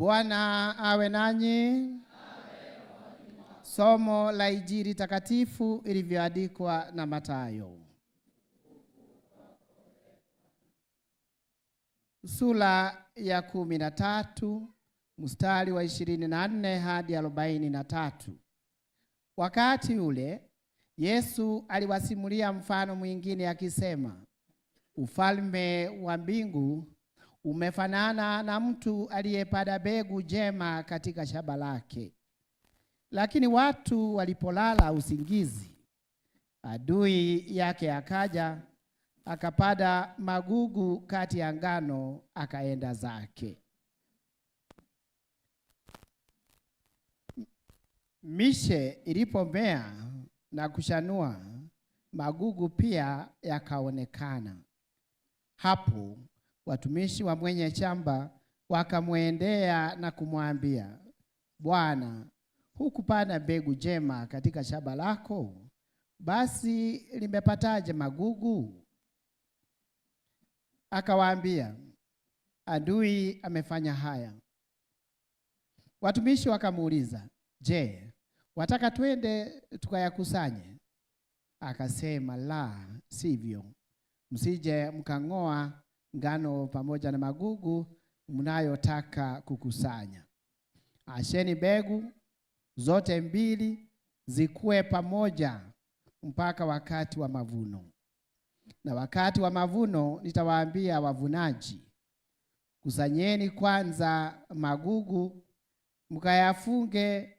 Bwana awe nanyi. Somo la Injili takatifu ilivyoandikwa na Mathayo. Sura ya 13 mstari wa 24 hadi 43. Wakati ule Yesu aliwasimulia mfano mwingine akisema, ufalme wa mbingu umefanana na mtu aliyepanda mbegu njema katika shamba lake. Lakini watu walipolala usingizi, adui yake akaja akapanda magugu kati ya ngano, akaenda zake. Mishe ilipomea na kushanua, magugu pia yakaonekana. Hapo watumishi wa mwenye shamba wakamwendea na kumwambia, Bwana, hukupanda mbegu njema katika shamba lako? Basi limepataje magugu? Akawaambia, adui amefanya haya. Watumishi wakamuuliza, je, wataka twende tukayakusanye? Akasema, la sivyo, msije mkang'oa ngano pamoja na magugu mnayotaka kukusanya. Asheni mbegu zote mbili zikue pamoja mpaka wakati wa mavuno. Na wakati wa mavuno nitawaambia wavunaji, kusanyeni kwanza magugu mkayafunge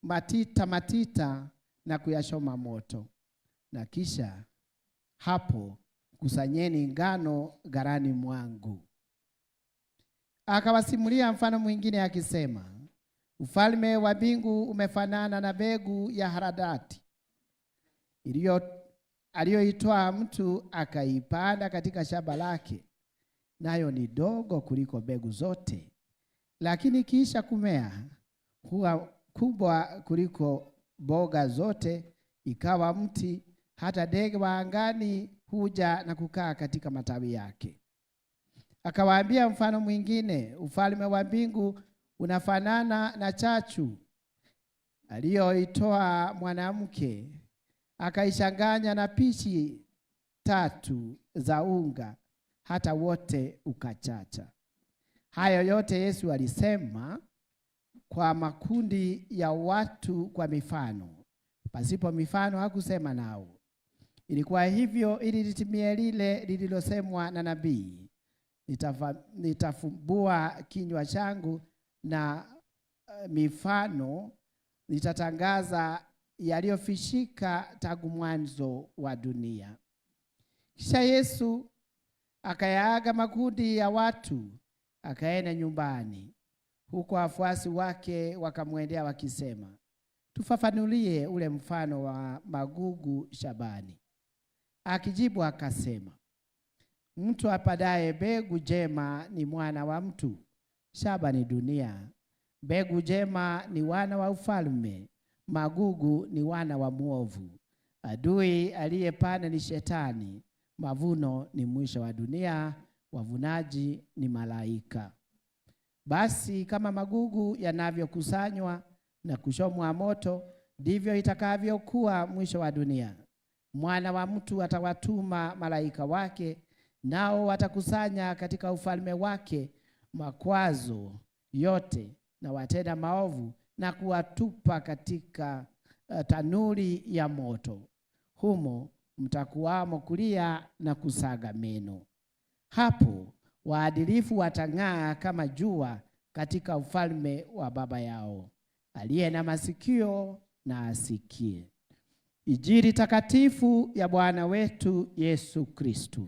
matita matita na kuyachoma moto, na kisha hapo kusanyeni ngano ghalani mwangu. Akawasimulia mfano mwingine akisema, ufalme wa mbingu umefanana na mbegu ya haradati aliyoitoa mtu akaipanda katika shamba lake, nayo ni dogo kuliko mbegu zote, lakini kisha kumea huwa kubwa kuliko mboga zote, ikawa mti, hata ndege wa angani huja na kukaa katika matawi yake. Akawaambia mfano mwingine, ufalme wa mbingu unafanana na chachu aliyoitoa mwanamke akaichanganya na pishi 3 za unga hata wote ukachacha. Hayo yote Yesu alisema kwa makundi ya watu kwa mifano. Pasipo mifano hakusema nao. Ilikuwa hivyo ili litimie lile lililosemwa na nabii, nitafumbua kinywa changu na mifano, nitatangaza yaliyofishika tangu mwanzo wa dunia. Kisha Yesu akayaaga makundi ya watu, akaenda nyumbani. Huko wafuasi wake wakamwendea wakisema, tufafanulie ule mfano wa magugu shambani. Akijibu akasema, mtu apandaye mbegu njema ni mwana wa mtu, shamba ni dunia. Mbegu njema ni wana wa ufalme, magugu ni wana wa muovu. Adui aliyepanda ni Shetani, mavuno ni mwisho wa dunia, wavunaji ni malaika. Basi kama magugu yanavyokusanywa na kuchomwa moto, ndivyo itakavyokuwa mwisho wa dunia. Mwana wa mtu atawatuma malaika wake, nao watakusanya katika ufalme wake makwazo yote na watenda maovu, na kuwatupa katika tanuri ya moto. Humo mtakuwamo kulia na kusaga meno. Hapo waadilifu watang'aa kama jua katika ufalme wa Baba yao. Aliye na masikio na asikie. Injili takatifu ya Bwana wetu Yesu Kristo.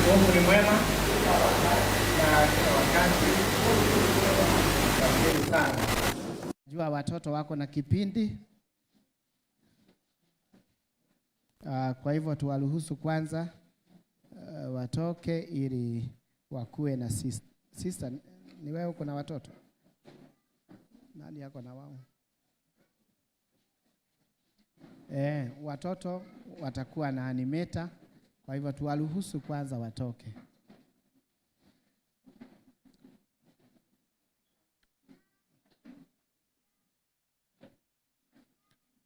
Mungu ni mwema na kila wakati. Asante sana. Jua watoto wako na kipindi. Kwa hivyo tuwaruhusu kwanza watoke ili wakuwe na sister Ni wewe uko na watoto? Nani yako na wao? Watoto watakuwa na animator, kwa hivyo tuwaruhusu kwanza watoke.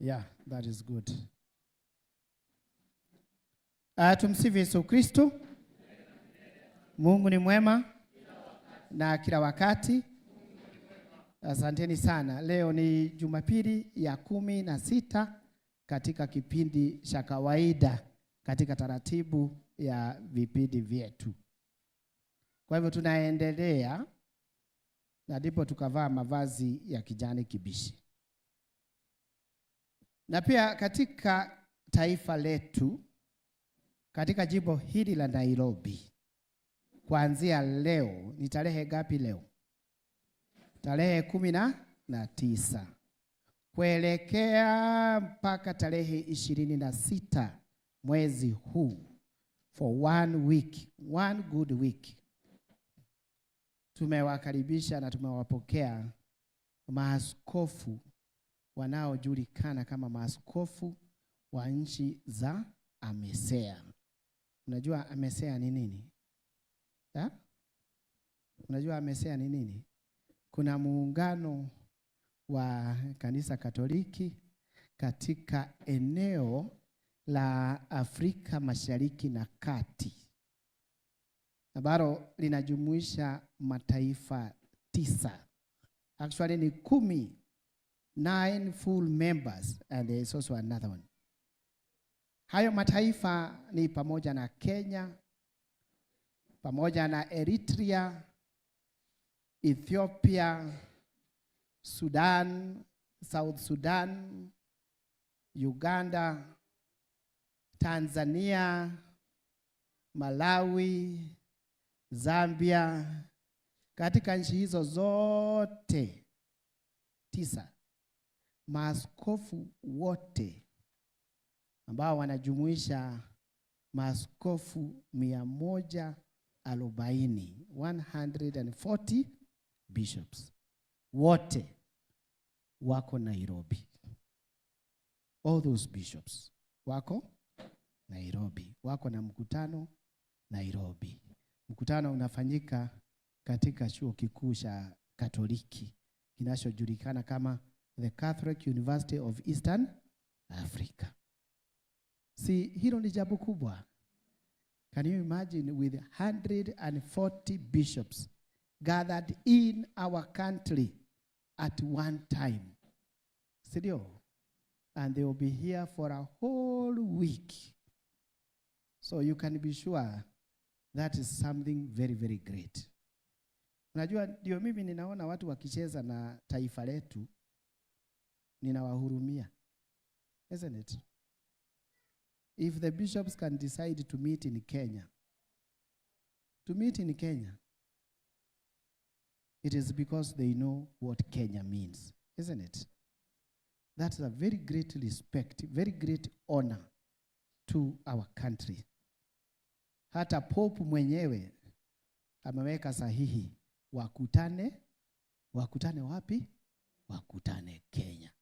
Yeah, that is good. Tumsifu Yesu Kristo. Mungu ni mwema na kila wakati. Asanteni sana. Leo ni Jumapili ya 16 katika kipindi cha kawaida katika taratibu ya vipindi vyetu. Kwa hivyo tunaendelea na ndipo tukavaa mavazi ya kijani kibichi. Na pia katika taifa letu, katika jimbo hili la Nairobi, kuanzia leo, ni tarehe ngapi leo? Tarehe 19 kuelekea mpaka tarehe 26 mwezi huu, for one week, one good week, tumewakaribisha na tumewapokea maaskofu wanaojulikana kama maaskofu wa nchi za AMECEA. Unajua AMECEA ni nini? Ha? Unajua AMECEA ni nini? Kuna muungano wa kanisa Katoliki katika eneo la Afrika Mashariki na Kati, ambalo linajumuisha mataifa 9. Actually ni 10, 9 full members, and there is also another one. Hayo mataifa ni pamoja na Kenya, pamoja na Eritrea, Ethiopia, Sudan, South Sudan, Uganda, Tanzania, Malawi, Zambia. Katika nchi hizo zote 9, maaskofu wote ambao wanajumuisha maaskofu 140, 140 bishops, wote wako Nairobi. All those bishops wako Nairobi, wako na mkutano Nairobi. Mkutano unafanyika katika chuo kikuu cha Katoliki kinachojulikana kama The Catholic University of Eastern Africa. Si hilo ni jambo kubwa? Can you imagine with 140 bishops gathered in our country at one time? Sindio? And they will be here for a whole week. So you can be sure that is something very, very great. Unajua, ndio mimi ninaona watu wakicheza na taifa letu, ninawahurumia. Isn't it? If the bishops can decide to meet in Kenya, to meet in Kenya, it is because they know what Kenya means, isn't it? That's a very great respect, very great honor to our country. Hata Pope mwenyewe ameweka sahihi, wakutane, wakutane wapi? Wakutane Kenya.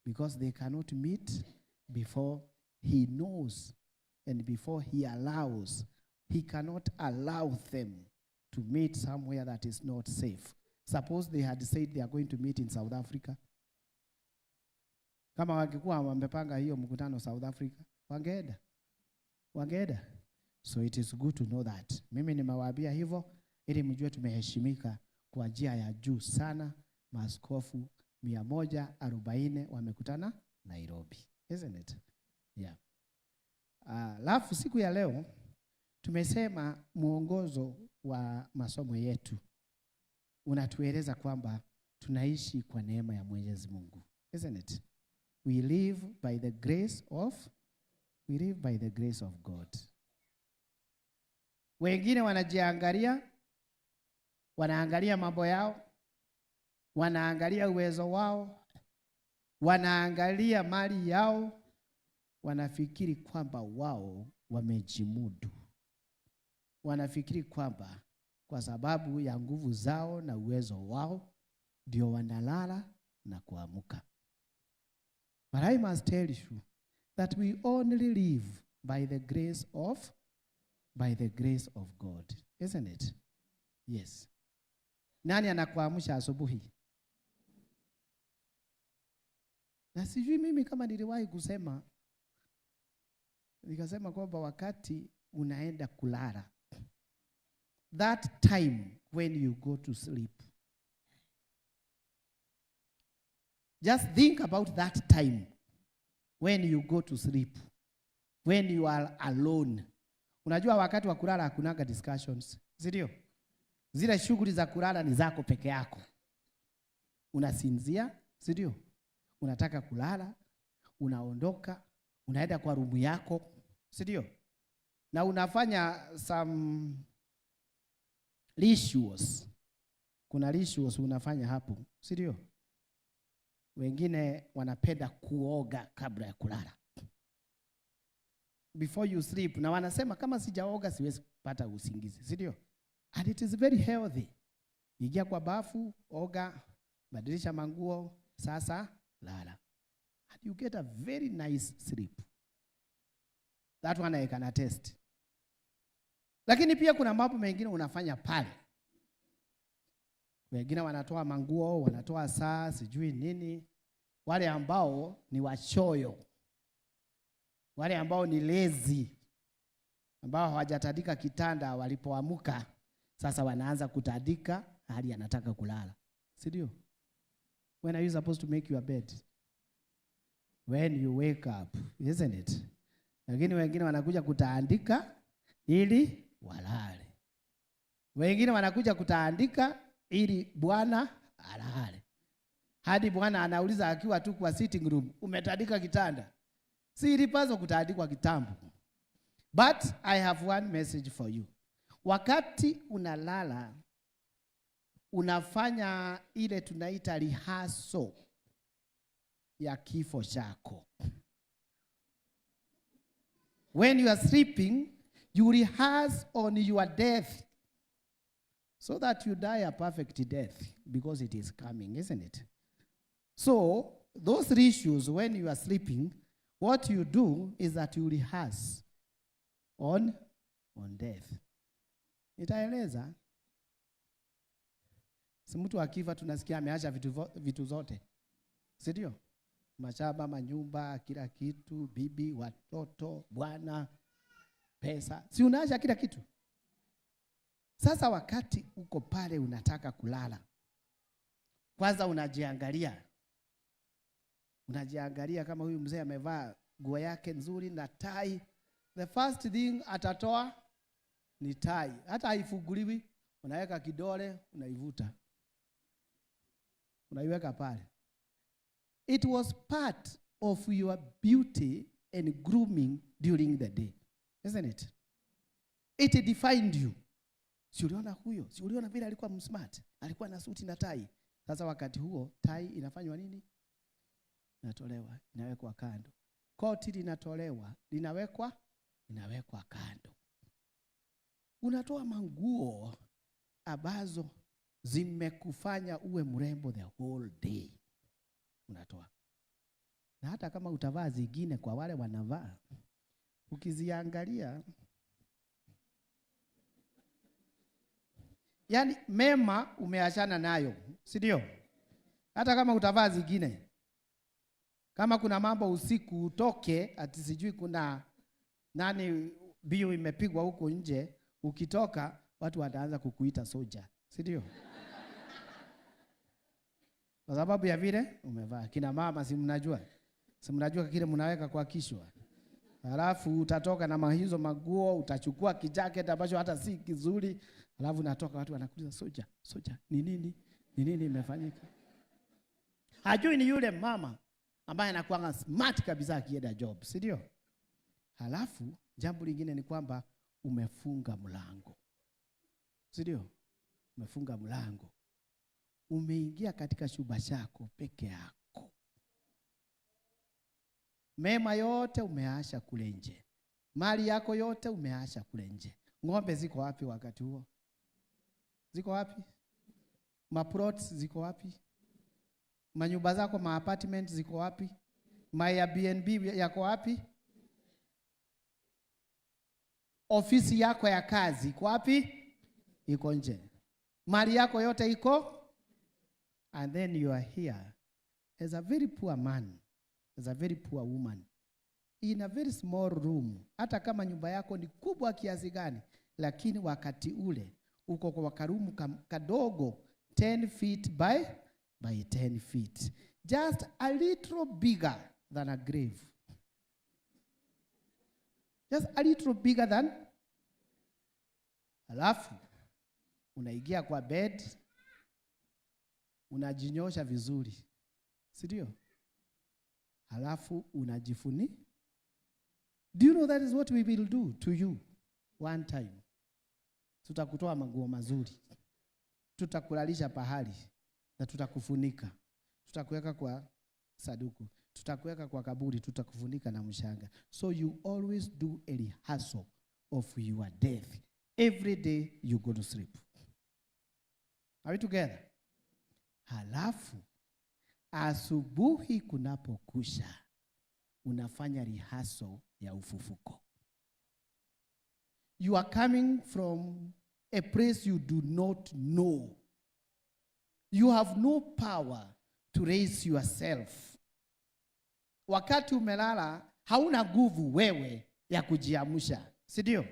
Because they cannot meet before he knows and before he allows. He cannot allow them to meet somewhere that is not safe. Suppose they had said they are going to meet in South Africa. Kama wangekuwa wamepanga hiyo mkutano South Africa, wangeenda. Wangeenda. So it is good to know that. Mimi nimewaambia hivyo ili mjue tumeheshimika kwa njia ya juu sana. Maaskofu 140 wamekutana Nairobi. Isn't it? Yeah. Alafu siku ya leo tumesema mwongozo wa masomo yetu unatueleza kwamba tunaishi kwa neema ya Mwenyezi Mungu. Isn't it? We live by the grace of, we live by the grace of God. Wengine wanajiangalia, wanaangalia mambo yao, wanaangalia uwezo wao, wanaangalia mali yao, wanafikiri kwamba wao wamejimudu. Wanafikiri kwamba Kwa sababu ya nguvu zao na uwezo wao ndio wanalala na kuamuka. But I must tell you that we only live by the grace of God, isn't it? Yes. Nani anakuamsha asubuhi? Na sijui mimi kama niliwahi kusema, nikasema kwamba wakati unaenda kulala, that time when you go to sleep, just think about that time when you go to sleep, when you are alone. Unajua wakati wa kulala hakunaga discussions, si ndio? Zile shughuli za kulala ni zako peke yako. Unasinzia, si ndio? Unataka kulala, unaondoka, unaenda kwa room yako, si ndio? Na unafanya some rituals. Kuna rituals unafanya hapo, si ndio? Wengine wanapenda kuoga kabla ya kulala, before you sleep, na wanasema kama sijaoga siwezi kupata usingizi, si ndio? And it is very healthy. Ingia kwa bafu, oga, badilisha manguo, sasa lala. And you get a very nice sleep. That one I can attest. Lakini pia kuna mambo mengine unafanya pale. Wengine wanatoa manguo, wanatoa saa, sijui nini. Wale ambao ni wachoyo, wale ambao ni lazy, ambao hawajatandika kitanda, walipoamuka sasa wanaanza kutandika hali anataka kulala, si ndio? When are you supposed to make your bed? When you wake up, isn't it? Lakini wengine wanakuja kutandika ili walale, wengine wanakuja kutandika ili bwana alale. Hadi bwana anauliza akiwa tu kwa sitting room, "Umetandika kitanda?" Si ilipaswa kutandikwa kitambo? But I have one message for you. Wakati unalala unafanya ile tunaita rehearsal ya kifo chako. When you are sleeping, you rehearse on your death so that you die a perfect death, because it is coming, isn't it? So, those issues, when you are sleeping, what you do is that you rehearse on death. Nitaeleza. Si mtu akifa tunasikia ameacha vitu zote, si ndio? Mashamba, manyumba, kila kitu, bibi, watoto, bwana, pesa, si unaacha kila kitu? Sasa wakati uko pale unataka kulala, kwanza unajiangalia, unajiangalia kama huyu mzee amevaa nguo yake nzuri na tai. The first thing atatoa ni tai, hata haifunguliwi. Unaweka kidole, unaivuta, unaiweka pale. It was part of your beauty and grooming during the day, isn't it? It defined you. Si uliona huyo? Si uliona vile alikuwa msmart? Alikuwa na suti na tai. Sasa wakati huo tai inafanywa nini? Inatolewa, inawekwa kando. Koti linatolewa, linawekwa kando. Unatoa manguo ambazo zimekufanya uwe mrembo the whole day. Unatoa. Na hata kama utavaa zingine, kwa wale wanavaa, ukiziangalia, yaani mema umeachana nayo, si ndio? Hata kama utavaa zingine, kama kuna mambo usiku utoke, ati sijui kuna nani biu imepigwa huko nje, ukitoka watu wataanza kukuita soja, si ndio? Kwa sababu ya vile umevaa. Kina mama, si mnajua? Si mnajua kile mnaweka kwa kichwa? Halafu utatoka na hizo maguo, utachukua kijacket ambacho hata si kizuri, halafu natoka watu wanakuuliza, "Soja, soja, ni nini? Ni nini imefanyika?" Hajui ni yule mama ambaye anakuwa smart kabisa akienda job, si ndio? Halafu jambo lingine ni kwamba umefunga mlango, si ndio? Umefunga mlango, umeingia katika chumba chako peke yako, mema yote umeacha kule nje, mali yako yote umeacha kule nje. Ng'ombe ziko wapi wakati huo? Ziko wapi? Maplots ziko wapi? Manyumba zako, ma apartment ziko wapi? Ma Airbnb yako wapi? Ofisi yako ya kazi iko wapi? Iko nje. Mali yako yote iko. And then you are here as a very poor man, as a very poor woman, in a very small room. Hata kama nyumba yako ni kubwa kiasi gani, lakini wakati ule uko kwa karoom kadogo 10 feet by 10 feet. Just a little bigger than a grave. Just a little bigger than. Alafu unaingia kwa bed, unajinyosha vizuri, si ndio? Halafu unajifuni. Do you know that is what we will do to you one time? Tutakutoa manguo mazuri, tutakulalisha pahali na tutakufunika, tutakuweka kwa saduku, tutakuweka kwa kaburi, tutakufunika na mchanga. So you always do a rehearsal of your death every day you go to sleep. Are we together? Halafu asubuhi kunapokucha unafanya rehearsal ya ufufuko. You are coming from a place you do not know. You have no power to raise yourself. Wakati umelala hauna nguvu wewe ya kujiamsha, si ndio?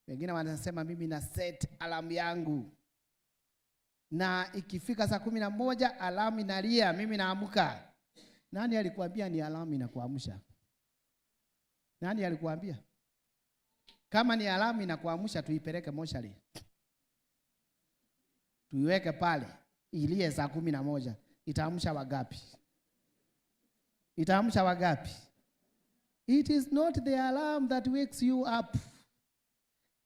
Wengine wanasema, "Mimi na set alarm yangu na ikifika saa 11 alarm inalia, mimi naamka." Nani alikuambia ni alarm inakuamsha? Nani alikuambia? Kama ni alarm inakuamsha, tuipeleke mochari, tuiweke pale ilie saa 11, itaamsha wagapi? Itaamsha wagapi? It is not the alarm that wakes you up.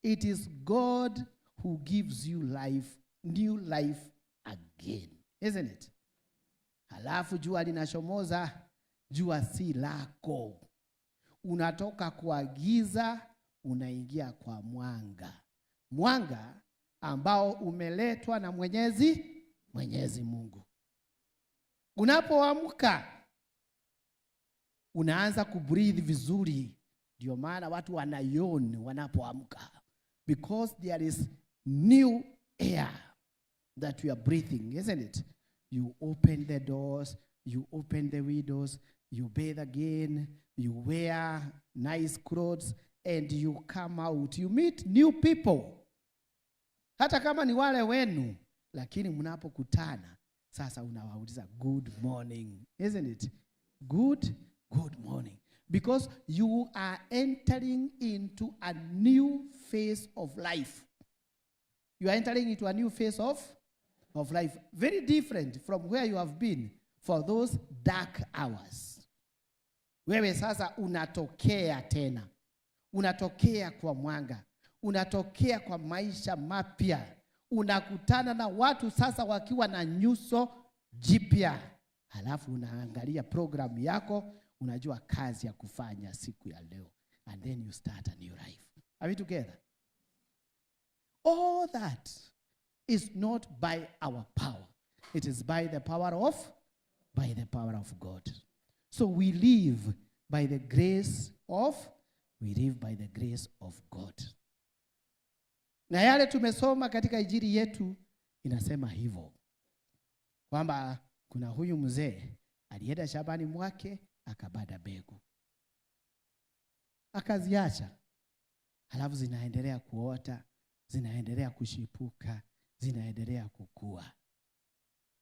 It is God who gives you life, new life again. Isn't it? Halafu jua linachomoza, jua si lako. Unatoka kwa giza, unaingia kwa mwanga. Mwanga ambao umeletwa na Mwenyezi Mungu. Unapoamka unaanza kubreathe vizuri. Ndio maana watu wanayawn wanapoamka, because there is new air that we are breathing, isn't it? You open the doors, you open the windows, you bathe again, you wear nice clothes, and you come out. You meet new people. Hata kama ni wale wenu, lakini mnapokutana sasa unawauliza, "Good morning," isn't it? Good morning. Because you are entering into a new phase of life. You are entering into a new phase of life. Very different from where you have been for those dark hours. Wewe sasa unatokea tena. Unatokea kwa mwanga. Unatokea kwa maisha mapya. Unakutana na watu sasa wakiwa na nyuso jipya. Halafu unaangalia programu yako, unajua kazi ya kufanya siku ya leo. And then you start a new life. Are we together? All that is not by our power. It is by the power of God. So we live by the grace of God. Na yale tumesoma katika injili yetu inasema hivyo kwamba kuna huyu mzee alienda shambani mwake, akapanda mbegu, akaziacha, halafu zinaendelea kuota, zinaendelea kushipuka, zinaendelea kukua.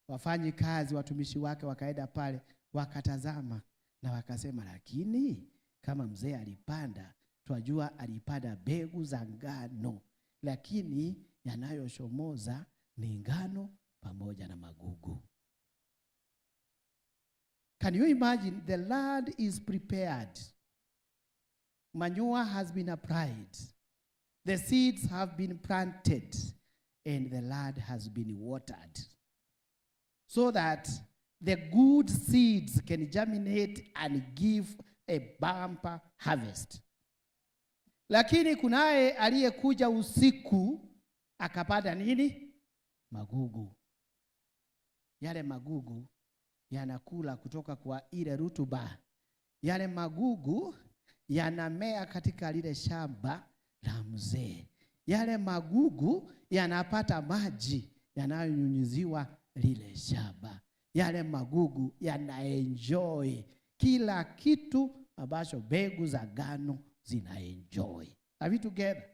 Wafanyi kazi, watumishi wake wakaenda pale wakatazama na wakasema, "Lakini kama mzee alipanda, twajua alipanda mbegu za ngano, lakini yanayochomoza ni ngano pamoja na magugu." Can you imagine? The land is prepared. Manure has been applied. The seeds have been planted and the land has been watered so that the good seeds can germinate and give a bumper harvest. Lakini kunaye aliyekuja usiku akapanda nini? Magugu. Yale magugu yanakula kutoka kwa ile rutuba. Yale magugu yanamea katika lile shamba la mzee. Yale magugu yanapata maji yanayonyunyiziwa lile shamba. Yale magugu yanaenjoy kila kitu ambacho mbegu za ngano zinaenjoy. Are we together?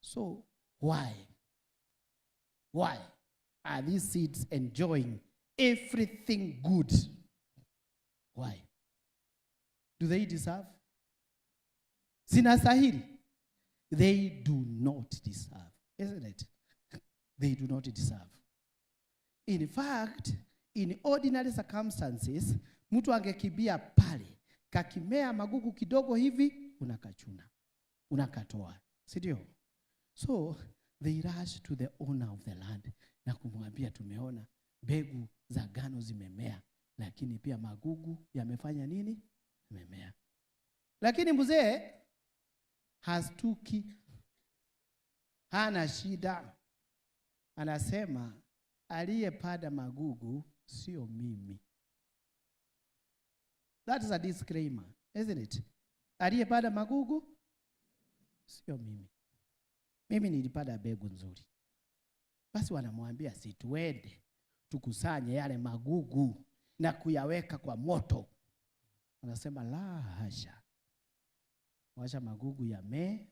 So why? Why are these seeds enjoying everything good? Why? Do they deserve? Zinastahili? They do not deserve, isn't it? They do not deserve. In fact, in ordinary circumstances, mtu angekimbia pale, kakimea magugu kidogo hivi, unakachuna, unakatoa, si ndio? So they rush to the owner of the land na kumwambia, tumeona mbegu za ngano zimemea, lakini pia magugu yamefanya nini? Yamemea. Lakini mzee hastuki, hana shida, anasema aliyepanda magugu sio mimi. That is a disclaimer, isn't it? Aliyepanda magugu sio mimi. Mimi nilipanda mbegu nzuri. Basi wanamwambia, si tuende tukusanye yale magugu na kuyaweka kwa moto. Anasema la hasha, wacha magugu yamee,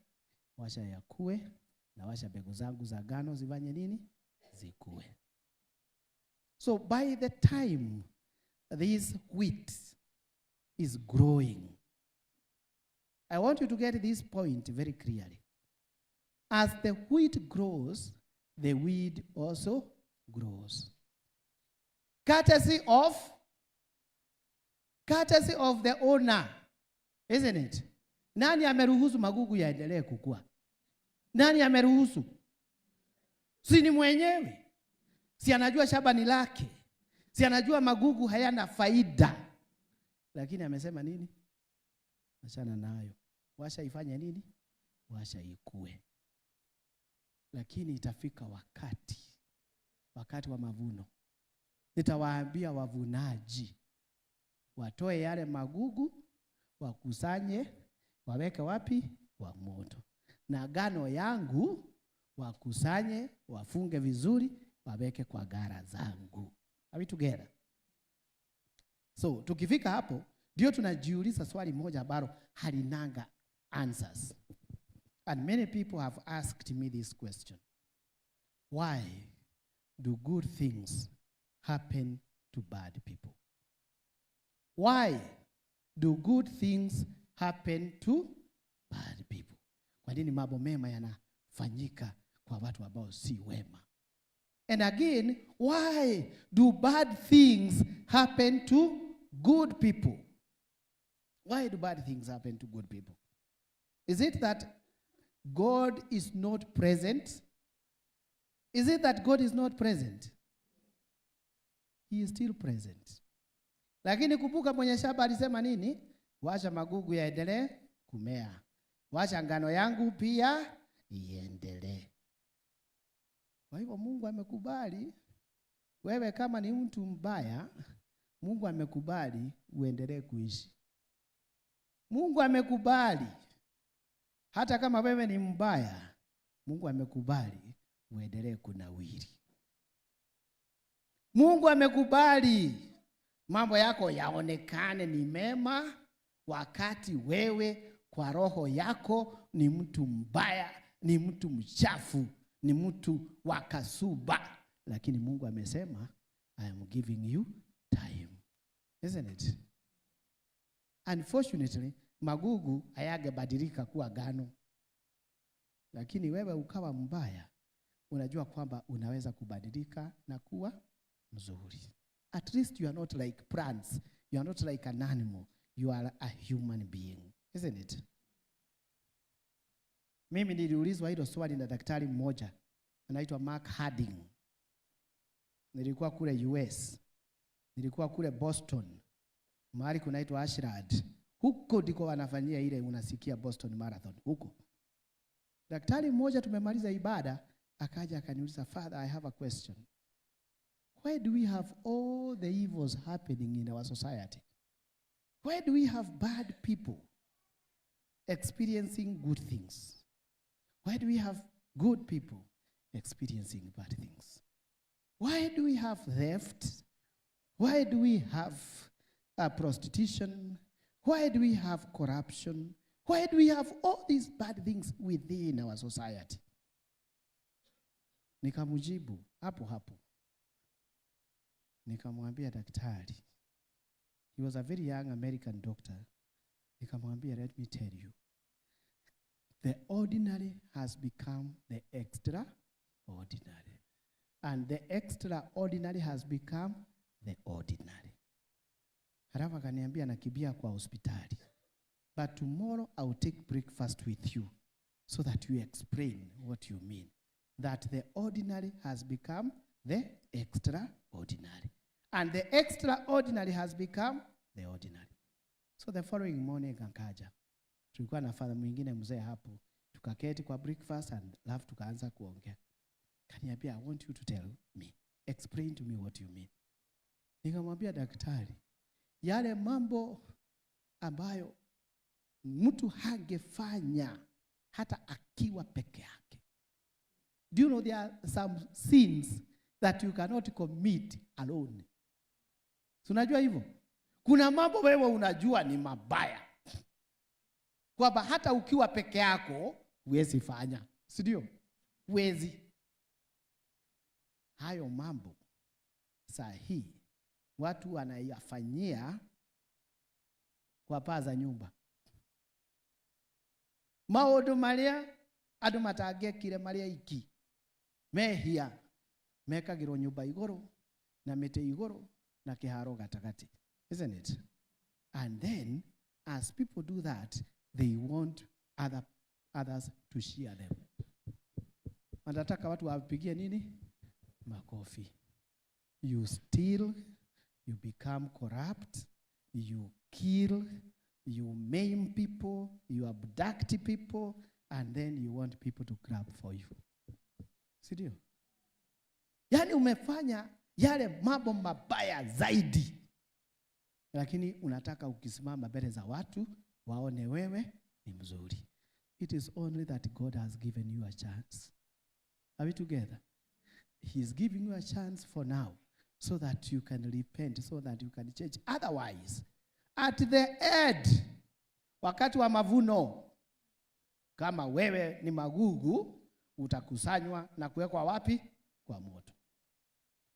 wacha yakue, na wacha mbegu zangu za ngano zifanye nini? Zikue. So by the time this wheat is growing, I want you to get this point very clearly. As the wheat grows, the weed also grows. Courtesy of the owner, isn't it? Nani ameruhusu magugu yaendelee kukua? Nani ameruhusu? Si ni mwenyewe? Si anajua shamba ni lake? Si anajua magugu hayana faida? Lakini amesema nini? Achana nayo, washa ifanye nini? Washa ikue. Lakini itafika wakati, wakati wa mavuno, nitawaambia wavunaji watoe yale magugu, wakusanye, waweke wapi? Wa moto. Na ngano yangu wakusanye, wafunge vizuri, waweke kwa ghala zangu. Are we together? So tukifika hapo ndio tunajiuliza swali moja ambalo halinanga answers. And many people have asked me this question. Why do good things happen to bad people? Why do good things happen to bad people? Kwa nini mambo mema yanafanyika kwa watu ambao si wema? And again, why do bad things happen to good people? Why do bad things happen to good people? Is it that God is not present? Is it that God is not present? He is still present. Lakini kumbuka mwenye shamba alisema nini? Wacha magugu yaendelee kumea, wacha ngano yangu pia iendelee. Kwa hivyo Mungu amekubali wewe kama ni mtu mbaya, Mungu amekubali uendelee kuishi. Mungu amekubali hata kama wewe ni mbaya, Mungu amekubali uendelee kunawiri. Mungu amekubali mambo yako yaonekane ni mema, wakati wewe kwa roho yako ni mtu mbaya, ni mtu mchafu, ni mtu wa kasuba, lakini Mungu amesema, "I am giving you time." Isn't it? Unfortunately, magugu hayangebadilika kuwa ngano, lakini wewe ukawa mbaya, unajua kwamba unaweza kubadilika na kuwa mzuri. At least you are not like plants, you are not like an animal, you are a human being, isn't it? Mimi niliulizwa hilo swali na daktari mmoja anaitwa Mark Harding. Nilikuwa kule US, nilikuwa kule Boston, mahali kunaitwa Ashland. Huko ndiko wanafanyia ile unasikia Boston Marathon huko. Daktari mmoja, tumemaliza ibada, Akaja akaniuliza, "Father, I have a question. Why do we have all the evils happening in our society? Why do we have bad people experiencing good things? Why do we have good people experiencing bad things? Why do we have theft? Why do we have prostitution? Why do we have corruption? Why do we have all these bad things within our society?" Nikamjibu hapo hapo, nikamwambia daktari, he was a very young American doctor. Nikamwambia, "Let me tell you, the ordinary has become the extraordinary, and the extraordinary has become the ordinary." Halafu akaniambia, "Nakimbia kwa hospitali, but tomorrow I will take breakfast with you so that you explain what you mean, that the ordinary has become the extraordinary and the extraordinary has become the ordinary." So the following morning akaja, tulikuwa na father mwingine mzee hapo, tukaketi kwa breakfast and alafu tukaanza kuongea. Kaniambia, "I want you to tell me, explain to me what you mean." Nikamwambia, "Daktari, yale mambo ambayo mtu hangefanya hata akiwa peke yake. Do you know there are some sins that you cannot commit alone? Si unajua hivyo? Kuna mambo wewe unajua ni mabaya, kwamba hata ukiwa peke yako huwezi fanya, si ndio? Huwezi. Hayo mambo saa hii watu wanayafanyia kwa paa za nyumba. Maũndũ marĩa andũ matangĩekire marĩ aiki, mehia mekagĩrwo nyũmba igũrũ na mĩtĩ igũrũ na kĩharo gatagatĩ, isn't it? And then as people do that, they want others to share them. Wanataka watu wapigie nini? Makofi. You steal, you become corrupt, you kill, you maim people, you abduct people, and then you want people to clap for you. Si ndio? Yaani umefanya yale mambo mabaya zaidi, lakini unataka ukisimama mbele za watu waone wewe ni mzuri. It is only that God has given you a chance. Are we together? He is giving you a chance for now so that you can repent, so that you can change. Otherwise, at the end, wakati wa mavuno, kama wewe ni magugu, utakusanywa na kuwekwa wapi? Kwa moto.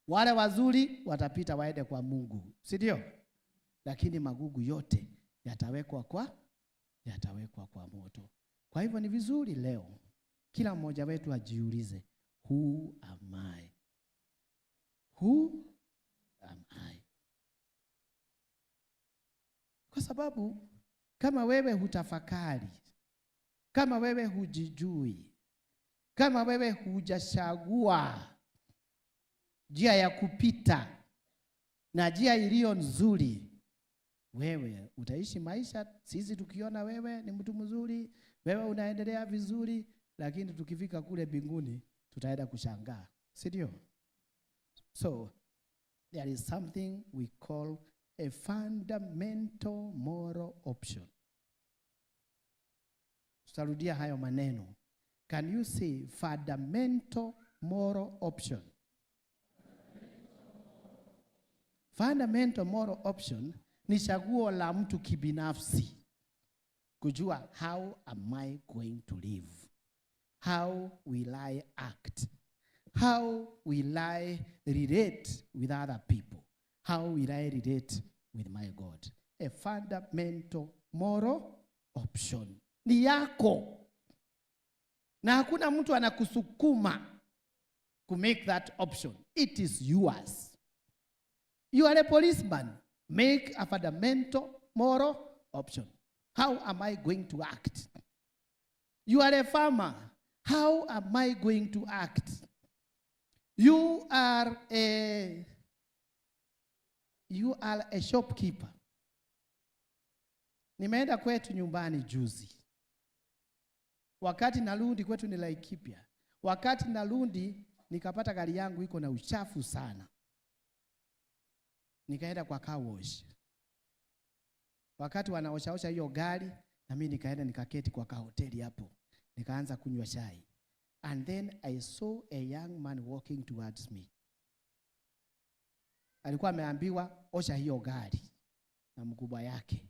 Wale wazuri watapita waende kwa Mungu, si ndio? Lakini magugu yote yatawekwa kwa moto. Kwa hivyo ni vizuri leo kila mmoja wetu ajiulize, who am I? Who am I? Kwa sababu kama wewe hutafakari, kama wewe hujijui, kama wewe hujachagua njia ya kupita na njia iliyo nzuri, wewe utaishi maisha, sisi tukiona wewe ni mtu mzuri, wewe unaendelea vizuri, lakini tukifika kule mbinguni tutaenda kushangaa, si ndio? So there is something we call a fundamental moral option. Tutarudia hayo maneno. Can you say fundamental moral option? Fundamental moral option ni chaguo la mtu kibinafsi kujua, how am I going to live? How will I act? How will I relate with other people? How will I relate with my God? A fundamental moral option ni yako, na hakuna mtu anakusukuma ku make that option. It is yours. You are a policeman. Make a fundamental moral option. How am I going to act? You are a farmer. How am I going to act? You are a shopkeeper. Nimeenda kwetu nyumbani juzi. Wakati narudi kwetu ni Laikipia. Wakati narudi nikapata gari yangu iko na uchafu sana, nikaenda kwa car wash. Wakati wanaoshaosha hiyo gari, na mimi nikaenda nikaketi kwa kahoteli hapo, nikaanza kunywa chai. And then I saw a young man walking towards me. Alikuwa ameambiwa osha hiyo gari na mkubwa yake.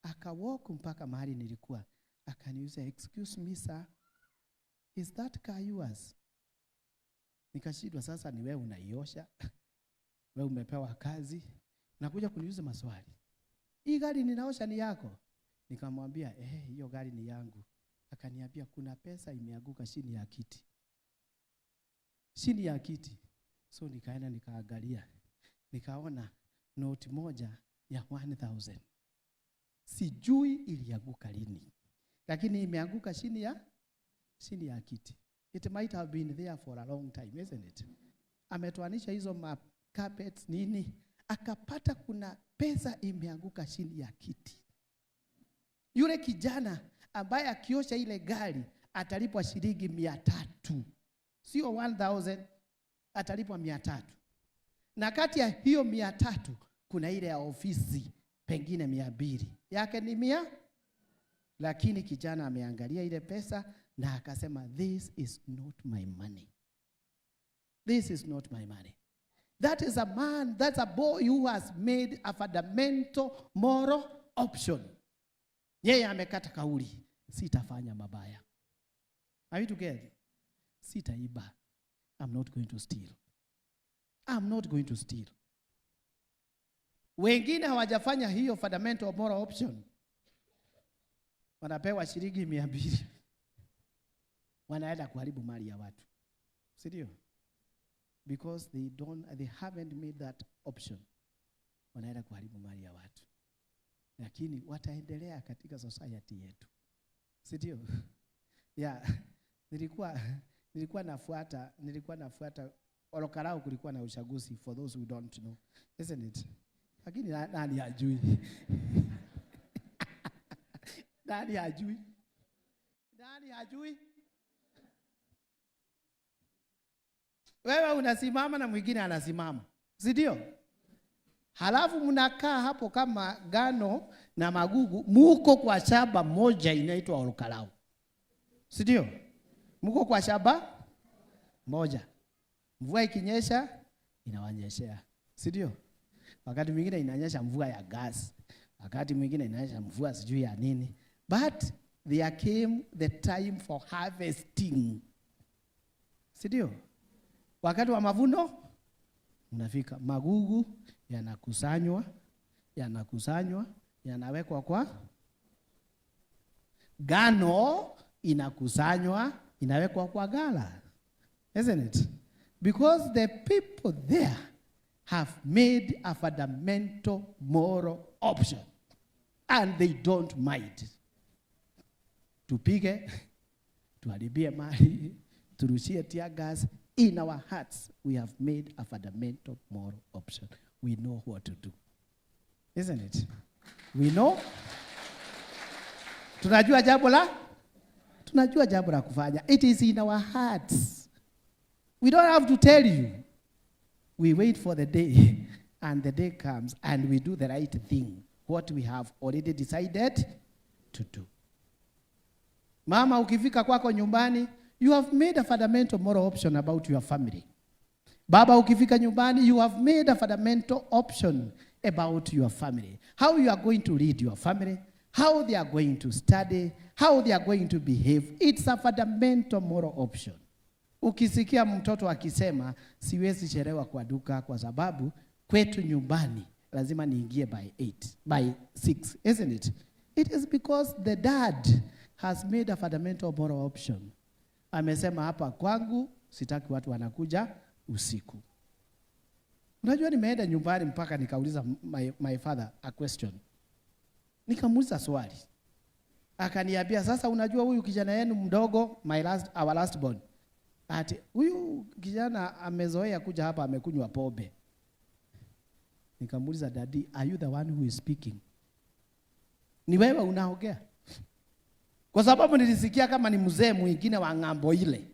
Akawalk mpaka mahali nilikuwa, akaniuliza, "Excuse me, sir, is that car yours?" Nikashindwa, sasa ni wewe unaiosha, wewe umepewa kazi, nakuja kuniuliza maswali. "Hii gari ninaosha ni yako?" Nikamwambia, "Eh, hiyo gari ni yangu." Akaniambia kuna pesa imeanguka chini ya kiti. Chini ya kiti. So nikaenda nikaangalia. Nikaona noti moja ya 1000. Sijui ilianguka lini, lakini imeanguka chini ya kiti. It might have been there for a long time, isn't it? Ametoanisha hizo ma carpets nini, akapata kuna pesa imeanguka chini ya kiti. Yule kijana ambaye akiosha ile gari atalipwa shilingi 300, sio 1000, atalipwa 300. Na kati ya hiyo 300 kuna ile ya ofisi pengine 200, yake ni 100. Lakini kijana ameangalia ile pesa na akasema, "This is not my money. This is not my money." That is a man, that's a boy who has made a fundamental moral option. Yeye amekata kauli, sitafanya mabaya. Are you together? Sitaiba. I'm not going to steal. I'm not going to steal. Wengine hawajafanya hiyo fundamental moral option, wanapewa shilingi 200, wanaenda kuharibu mali ya watu, si ndio? Because they haven't made that option, wanaenda kuharibu mali ya watu, lakini wataendelea katika society yetu, si ndio? Yeah, nilikuwa nafuata Ol Kalou, kulikuwa na uchaguzi, for those who don't know, isn't it? Lakini nani hajui? Nani hajui? Nani hajui? Wewe unasimama na mwingine anasimama, si ndio? Halafu mnakaa hapo kama ngano na magugu, muko kwa shamba moja inaitwa Ol Kalou, si ndio? Muko kwa shamba moja, mvua ikinyesha inawanyeshea, si ndio? Wakati mwingine inanyesha mvua ya gas, wakati mwingine inanyesha mvua sijui ya nini, but there came the time for harvesting, si ndio? Wakati wa mavuno unafika, magugu yanakusanywa, yanakusanywa, yanawekwa kwa ngano, inakusanywa, inawekwa kwa ghala, isn't it? Because the people there have made a fundamental moral option and they don't mind. Tupige, tuharibie mali, turushie tear gas. In our hearts, we have made a fundamental moral option. We know what to do. Isn't it? We know. Tunajua jambo la kufanya. It is in our hearts. We don't have to tell you. We wait for the day, and the day comes, and we do the right thing, what we have already decided to do. Mama, ukifika kwako nyumbani, you have made a fundamental moral option about your family. Baba, ukifika nyumbani, you have made a fundamental option about your family. How you are going to lead your family, how they are going to study, how they are going to behave. It's a fundamental moral option. Ukisikia mtoto akisema, "Siwezi chelewa kwa duka kwa sababu kwetu nyumbani lazima niingie by 8, by 6," isn't it? It is because the dad has made a fundamental moral option. Amesema, "Hapa kwangu sitaki watu wanakuja usiku." Unajua nimeenda nyumbani mpaka nikauliza my father a question. Nikamuuliza swali. Akaniambia, "Sasa unajua huyu kijana yenu mdogo," our last born. "Ati huyu kijana amezoea kuja hapa amekunywa pombe." Nikamuuliza, "Daddy, are you the one who is speaking? Ni wewe unaongea?" Kwa sababu nilisikia kama ni mzee mwingine wa ng'ambo ile.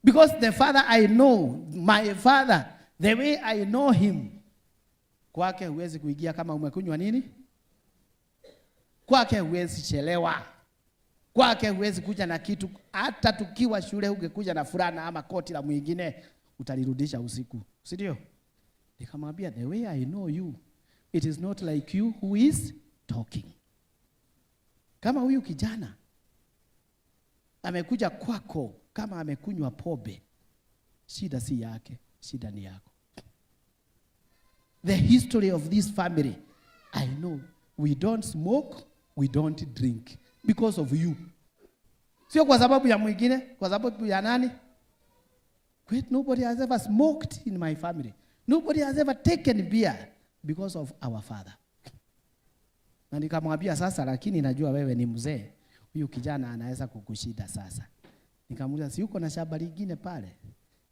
Because the father I know, my father, the way I know him, kwake huwezi kuingia kama umekunywa nini? Kwake huwezi chelewa. Kwake huwezi kuja na kitu. Hata tukiwa shule ungekuja na fulana ama koti la mwingine, utalirudisha usiku, si ndio? Nikamwambia, the way I know you, it is not like you who is talking. Kama huyu kijana amekuja kwako kama amekunywa pombe, shida si yake, shida ni yako. The history of this family, I know we don't smoke, we don't drink because of you. Sio kwa sababu ya mwingine, kwa sababu ya nani? Wait, nobody has ever smoked in my family. Nobody has ever taken beer because of our father. Na nikamwambia sasa, lakini najua wewe ni mzee, huyu kijana anaweza kukushida sasa. Nikamuuliza, si uko na shamba lingine pale?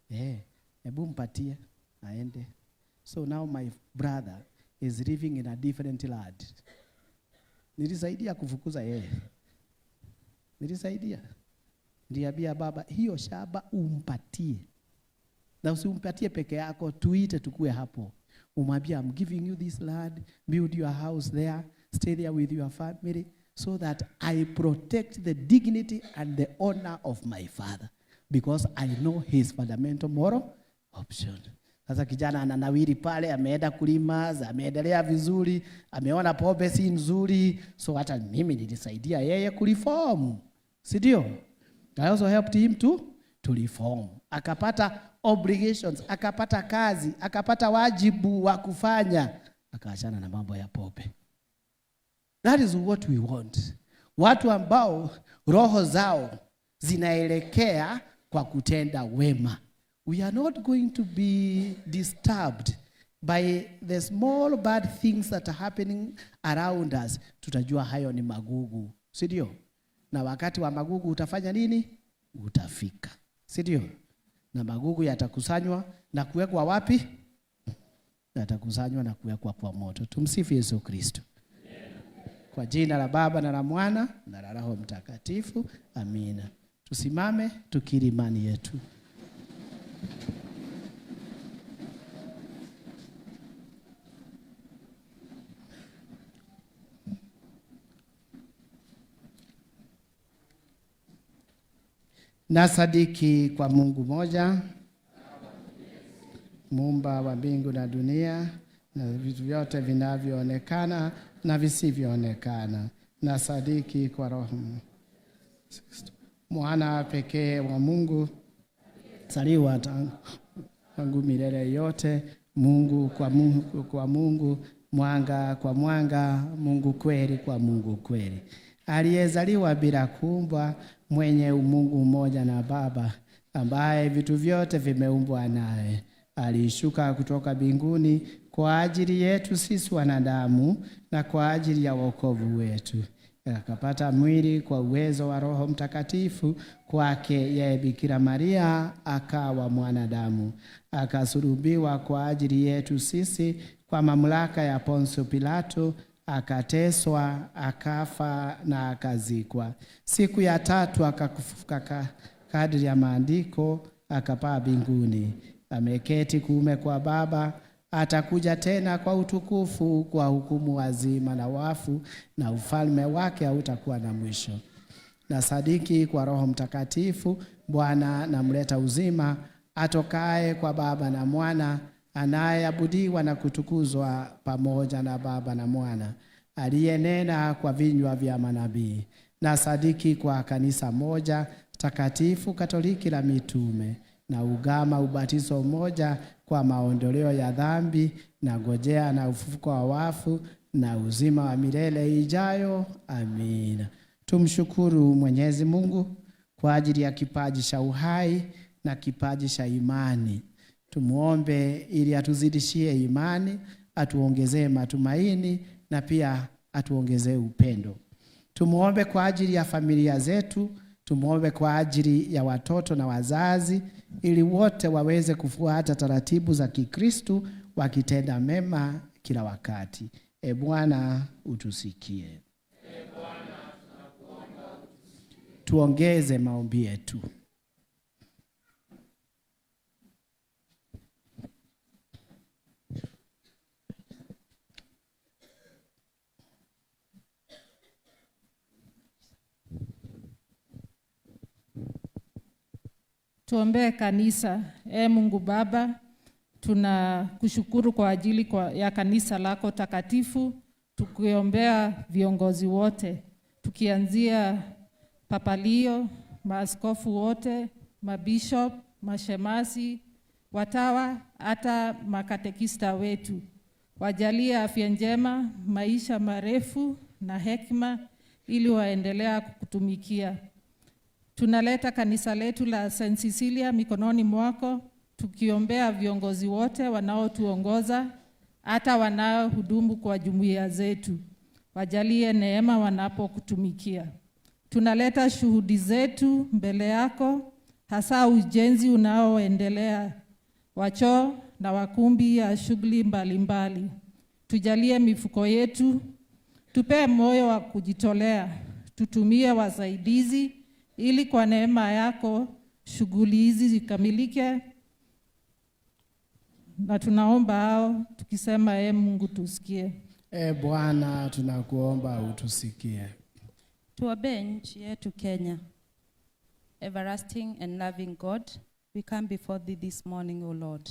Eh, hebu mpatie aende. So now my brother is living in a different land. Nilisaidia kufukuza yeye. Nilisaidia. Niliambia baba, hiyo shamba umpatie. Na usimpatie peke yako, tuite tukue hapo. Umwambie, I'm giving you this land, build your house there, stay there with your family so that I protect the dignity and the honor of my father because I know his fundamental moral option. Sasa kijana ananawiri pale, ameenda kulima, ameendelea vizuri, ameona pombe si nzuri, so hata mimi nilisaidia yeye kureform, si ndio? I also helped him to reform. Akapata obligations, akapata kazi, akapata wajibu wa kufanya, akaachana na mambo ya pombe. That is what we want. Watu ambao roho zao zinaelekea kwa kutenda wema. We are not going to be disturbed by the small bad things that are happening around us. Tutajua hayo ni magugu, si ndio? Na wakati wa magugu utafanya nini? Utafika, si ndio? Na magugu yatakusanywa na kuwekwa wapi? Yatakusanywa na kuwekwa kwa moto. Tumsifu Yesu Kristo. Kwa jina la Baba na la Mwana na la Roho Mtakatifu, amina. Tusimame tukiri imani yetu. Nasadiki kwa Mungu moja, muumba wa mbingu na dunia na vitu vyote vinavyoonekana na visivyoonekana. Nasadiki kwa Roho Mwana pekee wa Mungu, zaliwa tangu milele yote, Mungu kwa Mungu kwa Mungu, mwanga kwa mwanga, Mungu kweli kwa Mungu kweli, aliyezaliwa bila kuumbwa, mwenye umungu mmoja na Baba, ambaye vitu vyote vimeumbwa naye. Alishuka kutoka mbinguni kwa ajili yetu sisi wanadamu na kwa ajili ya wokovu wetu, akapata mwili kwa uwezo wa Roho Mtakatifu. Kwake yeye Bikira Maria akawa mwanadamu, akasulubiwa kwa ajili yetu sisi kwa mamlaka ya Ponsio Pilato, akateswa, akafa na akazikwa. Siku ya tatu akafufuka kadri ya maandiko, akapaa mbinguni, ameketi kuume kwa Baba. Atakuja tena kwa utukufu kwa hukumu wazima na wafu, na ufalme wake hautakuwa na mwisho. Na sadiki kwa Roho Mtakatifu, Bwana na mleta uzima, atokaye kwa Baba na Mwana, anayeabudiwa na kutukuzwa pamoja na Baba na Mwana, aliyenena kwa vinywa vya manabii. Na sadiki kwa kanisa moja takatifu Katoliki la mitume, na ugama ubatizo mmoja kwa maondoleo ya dhambi, na ngojea na ufufuko wa wafu na uzima wa milele ijayo. Amina. Tumshukuru Mwenyezi Mungu kwa ajili ya kipaji cha uhai na kipaji cha imani. Tumuombe ili atuzidishie imani, atuongezee matumaini na pia atuongezee upendo. Tumuombe kwa ajili ya familia zetu, tumuombe kwa ajili ya watoto na wazazi, ili wote waweze kufuata taratibu za Kikristu wakitenda mema kila wakati. E Bwana, utusikie. Tuongeze maombi yetu. Tuombee kanisa. E Mungu Baba, tunakushukuru kwa ajili ya kanisa lako takatifu, tukiombea viongozi wote, tukianzia Papa Leo, maaskofu wote, mabishop, mashemasi, watawa, hata makatekista wetu. Wajalie afya njema, maisha marefu na hekima ili waendelea kukutumikia. Tunaleta kanisa letu la St. Cecilia mikononi mwako, tukiombea viongozi wote wanaotuongoza, hata wanaohudumu kwa jumuiya zetu. Wajalie neema wanapokutumikia. Tunaleta shuhudi zetu mbele yako, hasa ujenzi unaoendelea wa choo na wakumbi ya shughuli mbalimbali. Tujalie mifuko yetu, tupee moyo wa kujitolea, tutumie wasaidizi ili kwa neema yako shughuli hizi zikamilike, na tunaomba hao tukisema, e Mungu tusikie. E Bwana, tunakuomba utusikie. Tuombee nchi yetu Kenya. Everlasting and loving God, we come before thee this morning, O Lord,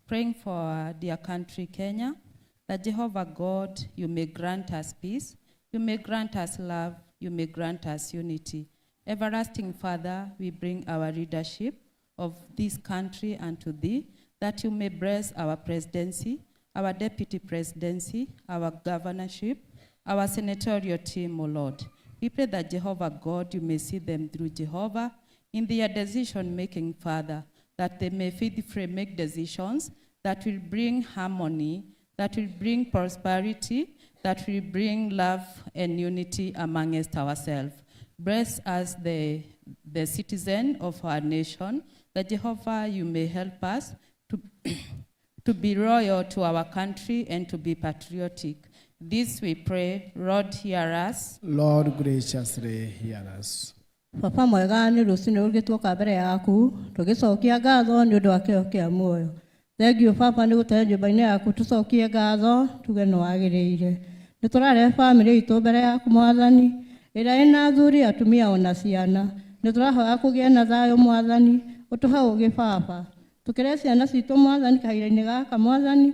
praying for our dear country Kenya, that Jehovah God, you may grant us peace, you may grant us love, you may grant us unity. Everlasting Father, we bring our leadership of this country unto thee, that you may bless our presidency, our deputy presidency, our governorship, our senatorial team, O Lord. We pray that Jehovah God, you may see them through Jehovah in their decision making, Father, that they may faithfully make decisions that will bring harmony, that will bring prosperity, that will bring love and unity amongst ourselves. Bless us, the citizen of our nation, that Jehovah, you may help us to be loyal to our country and to be patriotic. This we pray. Lord, hear us. Lord, graciously hear us. Baba mwega, nĩ rũcinĩ rũngĩ tuoka mbere yaku tũgĩcokia ngatho nĩ ũndũ wa kĩheo kĩa muoyo. Thengiũ baba nĩ gũtũhe nyũmba-inĩ yaku tũcokie ngatho tuge nĩ wagĩrĩire. Nĩ tũrarehe bamĩrĩ itũ mbere yaku Mwathani, ĩrĩa ĩna athuri, atumia ona ciana. Nĩ tũrahoya kũgĩe na thayũ Mwathani, ũtũhe ũũgĩ baba. Tũkĩre ciana citũ Mwathani kahinda-inĩ gaka Mwathani,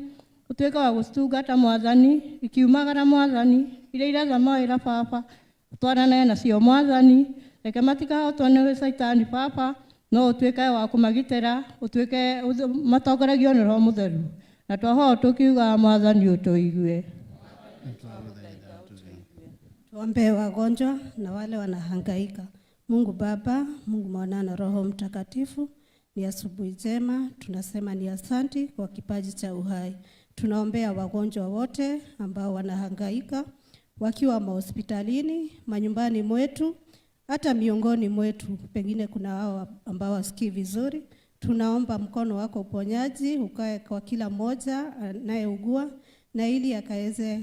ũtuĩke wa gũcitungata Mwathani, ikiumagara Mwathani, iria iretha mawĩra baba, twarane nacio Mwathani, reke matikahotwo nĩ caitani baba, no ũtuĩke wa kũmagitĩra, ũtuĩke matongoragio nĩ Roho Mũtheru. Na twahoya tũkiuga Mwathani ũtũigue. Tuombee wagonjwa na wale wanahangaika. Mungu Baba, Mungu Mwana na Roho Mtakatifu, ni asubuhi njema, tunasema ni asanti kwa kipaji cha uhai. Tunaombea wagonjwa wote ambao wanahangaika wakiwa mahospitalini, manyumbani mwetu, hata miongoni mwetu, pengine kuna hao ambao wasikii vizuri. Tunaomba mkono wako uponyaji ukae kwa kila mmoja anayeugua na ili akaweze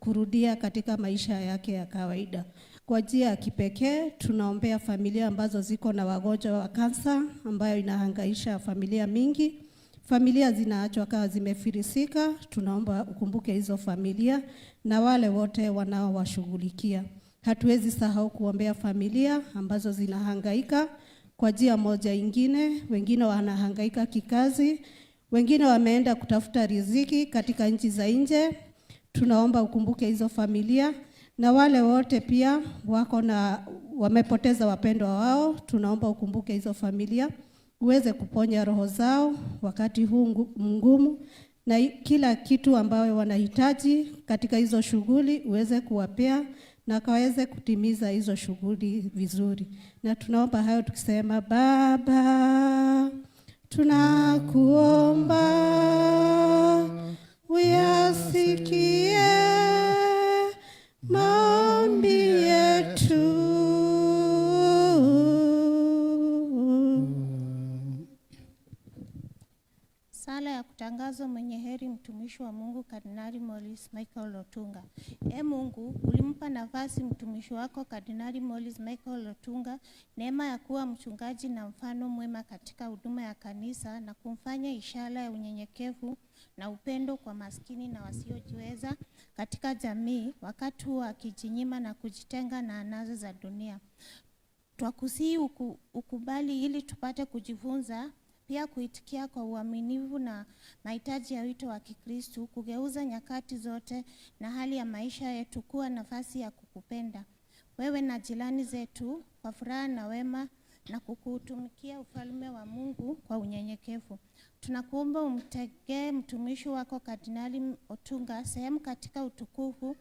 kurudia katika maisha yake ya kawaida. Kwa njia ya kipekee tunaombea familia ambazo ziko na wagonjwa wa kansa ambayo inahangaisha familia mingi. Familia zinaachwa kama zimefilisika. Tunaomba ukumbuke hizo familia na wale wote wanaowashughulikia. Hatuwezi sahau kuombea familia ambazo zinahangaika kwa njia moja ingine, wengine wanahangaika kikazi, wengine wameenda kutafuta riziki katika nchi za nje. Tunaomba ukumbuke hizo familia na wale wote pia wako na wamepoteza wapendwa wao, tunaomba ukumbuke hizo familia, uweze kuponya roho zao wakati huu mgumu, na kila kitu ambayo wanahitaji katika hizo shughuli uweze kuwapea na kaweze kutimiza hizo shughuli vizuri. Na tunaomba hayo tukisema, Baba, tunakuomba uyasikie maombi yetu. Sala ya kutangazwa mwenye heri mtumishi wa Mungu Kardinali Maurice Michael Otunga. E Mungu, ulimpa nafasi mtumishi wako Kardinali Maurice Michael Otunga neema ya kuwa mchungaji na mfano mwema katika huduma ya kanisa na kumfanya ishara ya unyenyekevu na upendo kwa maskini na wasiojiweza katika jamii, wakati huo akijinyima na kujitenga na anasa za dunia. Twakusihi ukubali ili tupate kujifunza pia kuitikia kwa uaminifu na mahitaji ya wito wa Kikristu, kugeuza nyakati zote na hali ya maisha yetu kuwa nafasi ya kukupenda wewe na jirani zetu kwa furaha na wema na kukutumikia ufalme wa Mungu kwa unyenyekevu. Tunakuomba umtegee mtumishi wako Kardinali Otunga sehemu katika utukufu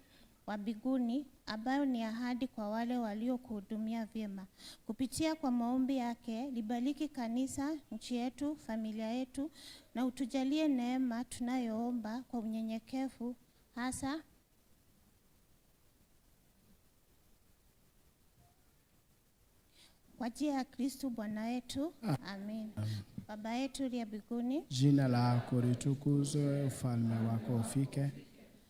wa mbinguni ambayo ni ahadi kwa wale waliokuhudumia vyema. Kupitia kwa maombi yake, libariki kanisa, nchi yetu, familia yetu na utujalie neema tunayoomba kwa unyenyekevu, hasa kwa njia ya Kristo Bwana wetu. Amin. Baba yetu uliye mbinguni, Jina lako litukuzwe, ufalme wako ufike,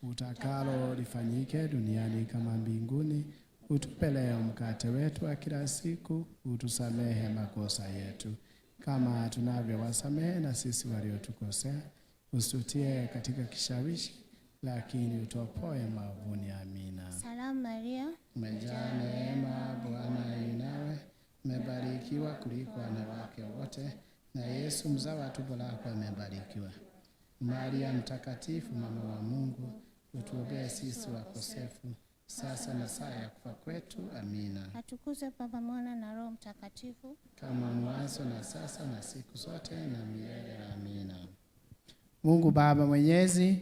utakalo lifanyike duniani kama mbinguni. Utupe leo mkate wetu wa kila siku, utusamehe makosa yetu kama tunavyowasamehe na sisi waliotukosea, usitutie katika kishawishi, lakini utuopoe maovuni. Amina. Salamu Maria, Umejaa neema, Bwana yu nawe, umebarikiwa kuliko wanawake wote, na Yesu mzao wa tumbo lako amebarikiwa. Maria Mtakatifu, mama wa Mungu, utuombee sisi wakosefu, sasa na saa ya kufa kwetu. Amina. Atukuzwe Baba, Mwana na Roho Mtakatifu, kama mwanzo na sasa na siku zote na milele. Amina. Mungu Baba Mwenyezi,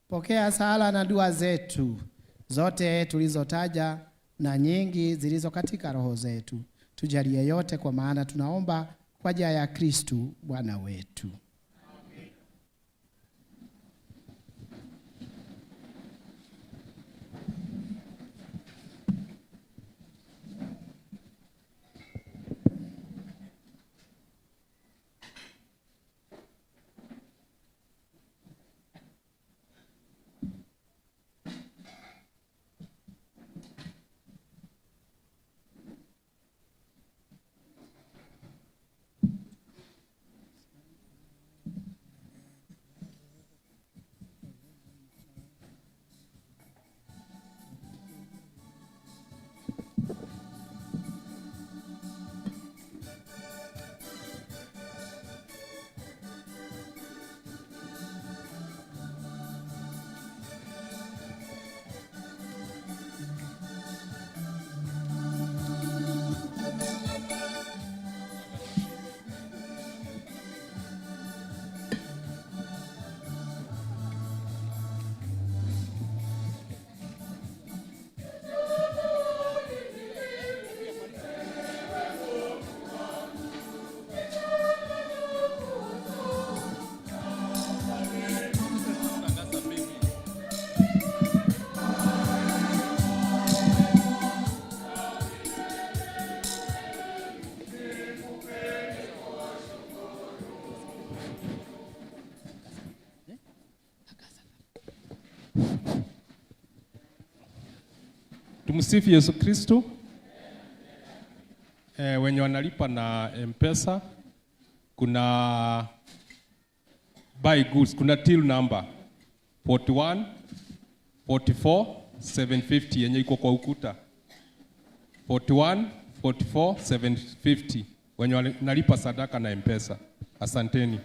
pokea sala na dua zetu zote tulizotaja na nyingi zilizo katika roho zetu. Tujalie yote, kwa maana tunaomba kwa njia ya Kristu Bwana wetu. Tumsifu Yesu Kristo. Wenye wanalipa na M-Pesa kuna buy goods, kuna till number 41 44 750 yenye iko kwa ukuta 41 44 750 wenye wanalipa sadaka na M-Pesa. Asanteni.